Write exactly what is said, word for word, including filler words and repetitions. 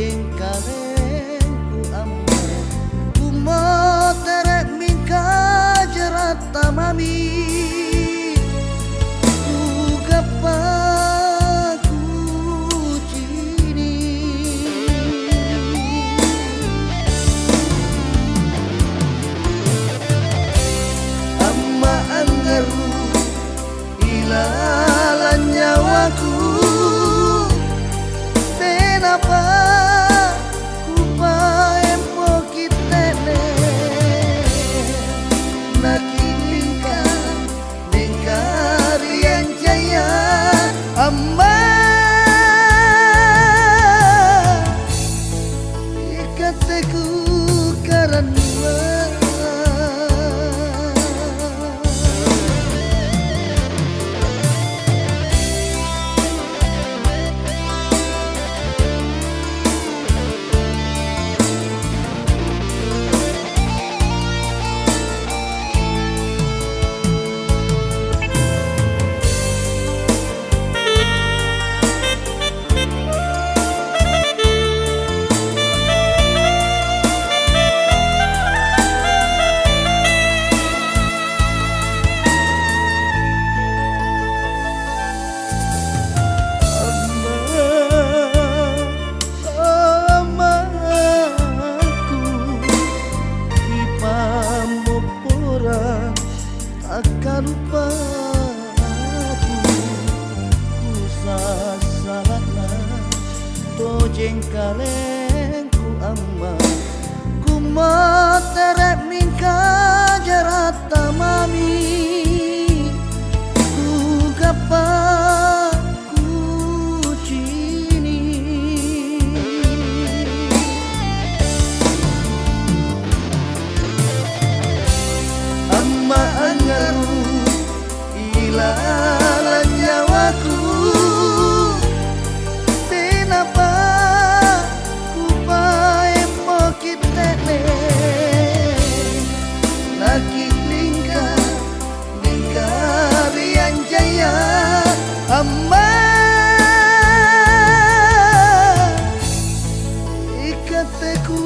Kalengku amma, kumotere' mingka jaratta mami, kugappa kucini'. Amma angngaru ilalang nyawaku, tenapa kupaempoki te'ne, naki'lingka mingka ri ancaya amma. Ikatte kukarannua. Ammaku, kipammopporang akkaluppaku, kusassala'na tojeng kalengku amma, kummotere' mingka jaratta mami, kugappa kucini'. Amma angngaru ilalang nyawaku, tenapa kupaempoki te'ne, naki'lingka mingka ri ancaya amma, ikatte ku